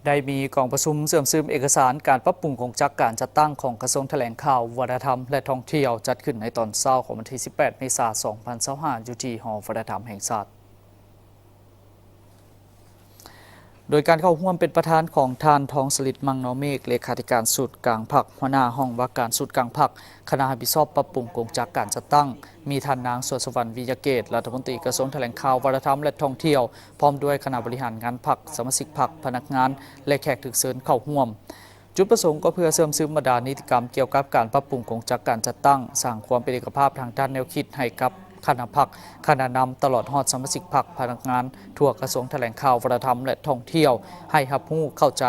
ໄດ້ມີກອງປະຊຸມເຊື່ອມຊຶມເອກະສານການປັບປຸງກົງຈັກການຈັດຕັ້ງຂອງກະຊວງຖະແຫຼງຂ່າວ, ວັດທະນະທຳ ແລະ ທ່ອງທ່ຽວ ຈັດຂຶ້ນໃນຕອນເຊົ້າຂອງວັນທີສິບແປດ ເມສາ ສອງພັນຊາວຫ້າ ຢູ່ທີ່ຫໍວັດທະນະທຳແຫ່ງຊາດ. ໂດຍການເຂົ້າຮ່ວມເປັນປະທານຂອງທ່ານ ທອງສະລິດ ມັງນໍເມກ ເລຂາທິການສູນກາງພັກ, ຫົວໜ້າຫ້ອງວ່າການສູນກາງພັກ, ຄະນະຮັບຜິດຊອບປັບປຸງກົງຈັກການຈັດຕັ້ງ, ມີທ່ານນາງ ສວນສະຫວັນ ວິຍະເກດ ລັດຖະມົນຕີກະຊວງຖະແຫຼງຂ່າວ, ວັດທະນະທຳ ແລະ ທ່ອງທ່ຽວ, ພ້ອມດ້ວຍຄະນະບໍລິຫານງານພັກ, ສະມາຊິກພັກ, ພະນັກງານ ແລະ ແຂກຖືກເຊີນເຂົ້າຮ່ວມ. ຈຸດປະສົງກໍເພື່ອເຊື່ອມຊຶມບັນດານິຕິກຳກ່ຽວກັບການປັບປຸງກົງຈັກການຈັດຕັ້ງ, ສ້າງຄວາມເປັນເອກະພາບທາງດ້ານແນວຄິດໃຫ້ກັບຄະນະພັກ, ຄະນະນຳ, ຕະຫຼອດຮອດສະມາຊິກພັກ, ພະນັກງານທົ່ວກະຊວງຖະແຫຼງຂ່າວ, ວັດທະນະທຳ ແລະ ທ່ອງທ່ຽວ ໃຫ້ຮັບຮູ້ເຂົ້າໃຈ,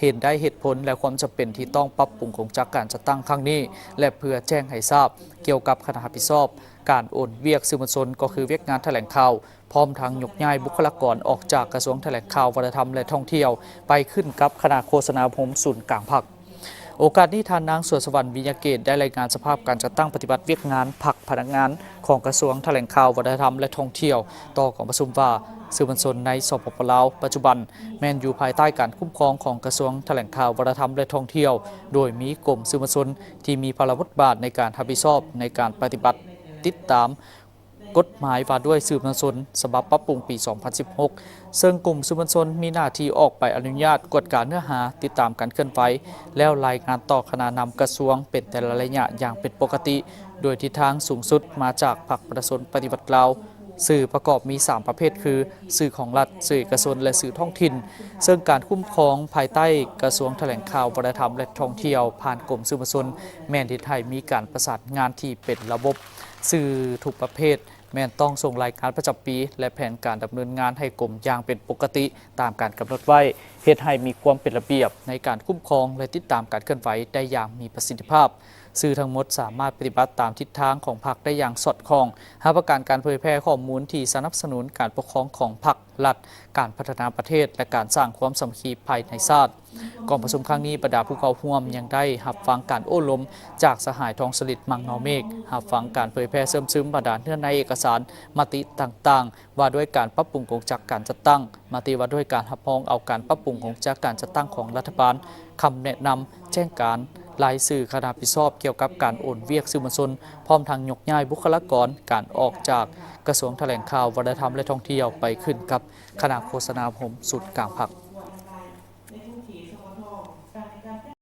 ເຫັນໄດ້ເຫດຜົນ ແລະ ຄວາມຈຳເປັນທີ່ຕ້ອງປັບປຸງກົງຈັກການຈັດຕັ້ງຄັ້ງນີ້ ແລະ ເພື່ອແຈ້ງໃຫ້ຊາບກ່ຽວກັບຄະນະຮັບຜິດຊອບການໂອນວຽກສື່ມວນຊົນ ກໍຄືວຽກງານຖະແຫຼງຂ່າວ, ພ້ອມທັງຍົກຍ້າຍບຸກຄະລາກອນອອກຈາກກະຊວງຖະແຫຼງຂ່າວ, ວັດທະນະທຳ ແລະ ທ່ອງທ່ຽວ ໄປຂຶ້ນກັບຄະນະໂຄສະນາອົບຮົມສູນກາງພັກ. ໂອກາດນີ້ ທ່ານນາງ ສວນສະຫວັນ ວິຍະເກດ ໄດ້ລາຍງານສະພາບການຈັດຕັ້ງປະຕິບັດວຽກງານພັກ, ພະນັກງານຂອງກະຊວງຖະແຫຼງຂ່າວ, ວັດທະນະທຳ ແລະ ທ່ອງທ່ຽວ ຕໍ່ກອງປະຊຸມວ່າ ສື່ມວນຊົນໃນ ສປປ ລາວ ປັດຈຸບັນແມ່ນຢູ່ພາຍໃຕ້ການຄຸ້ມຄອງຂອງກະຊວງຖະແຫຼງຂ່າວ, ວັດທະນະທຳ ແລະ ທ່ອງທ່ຽວ, ໂດຍມີກົມສື່ມວນຊົນທີ່ມີພາລະບົດບາດໃນການຮັບຜິດຊອບໃນການປະຕິບັດ, ຕິດຕາມ ກົດໝາຍວ່າດ້ວຍສື່ມວນຊົນ ສະບັບປັບປຸງປີສອງພັນສິບຫົກ ເຊິ່ງກົມສື່ມວນຊົນມີໜ້າທີ່ອອກໃບອະນຸຍາດ, ກວດກາເນື້ອຫາ, ຕິດຕາມການເຄື່ອນໄຫວ ແລ້ວລາຍງານຕໍ່ຄະນະນຳກະຊວງເປັນແຕ່ລະໄລຍະຢ່າງເປັນປົກກະຕິ, ໂດຍທິດທາງສູງສຸດມາຈາກພັກປະຊາຊົນປະຕິວັດລາວ, ສື່ປະກອບມີສາມປະເພດຄື ສື່ຂອງລັດ, ສື່ເອກະຊົນ ແລະ ສື່ທ້ອງຖິ່ນ, ເຊິ່ງການຄຸ້ມຄອງພາຍໃຕ້ກະຊວງຖະແຫຼງຂ່າວ, ວັດທະນະທຳ ແລະ ທ່ອງທ່ຽວ ຜ່ານກົມສື່ມວນຊົນ ແມ່ນເຮັດໃຫ້ມີການປະສານງານທີ່ເປັນລະບົບ. ສື່ທຸກປະເພດ ແມ່ນຕ້ອງສົ່ງລາຍງານປະຈຳປີ ແລະ ແຜນການດຳເນີນງານໃຫ້ກົມຢ່າງເປັນປົກກະຕິຕາມການກຳນົດໄວ້, ເຮັດໃຫ້ມີຄວາມເປັນລະບຽບໃນການຄຸ້ມຄອງ ແລະ ຕິດຕາມການເຄື່ອນໄຫວໄດ້ຢ່າງມີປະສິດທິພາບ. ສື່ທັງໝົດສາມາດປະຕິບັດຕາມທິດທາງຂອງພັກໄດ້ຢ່າງສອດຄ່ອງ, ຮັບປະກັນການເຜີຍແຜ່ຂໍ້ມູນທີ່ສະໜັບສະໜູນການປົກຄອງຂອງພັກ, ລັດ, ການພັດທະນາປະເທດ ແລະ ການສ້າງຄວາມສາມັກຄີພາຍໃນຊາດ. ກອງປະຊຸມຄັ້ງນີ້ ບັນດາຜູ້ເຂົ້າຮ່ວມຍັງໄດ້ຮັບຟັງການໂອ້ລົມຈາກສະຫາຍ ທອງສະລິດ ມັງນໍເມກ, ຮັບຟັງການເຜີຍແຜ່ເຊື່ອມຊຶມບັນດາເນື້ອໃນເອກະສານ, ມະຕິຕ່າງໆ ວ່າດ້ວຍການປັບປຸງກົງຈັກການຈັດຕັ້ງ, ມະຕິວ່າດ້ວຍການຮັບຮອງເອົາການປັບປຸງກົງຈັກການຈັດຕັ້ງຂອງລັດຖະບານ, ຄຳແນະນຳ, ແຈ້ງການ, ລາຍຊື່ຄະນະຮັບຜິດຊອບກ່ຽວກັບການໂອນວຽກສື່ມວນຊົນ, ພ້ອມທັງຍົກຍ້າຍບຸກຄະລາກອນ, ການອອກຈາກກະຊວງຖະແຫຼງຂ່າວ, ວັດທະນະທຳ ແລະ ທ່ອງທ່ຽວ ໄປຂຶ້ນກັບຄະນະໂຄສະນາອົບຮົມສູນກາງພັກ.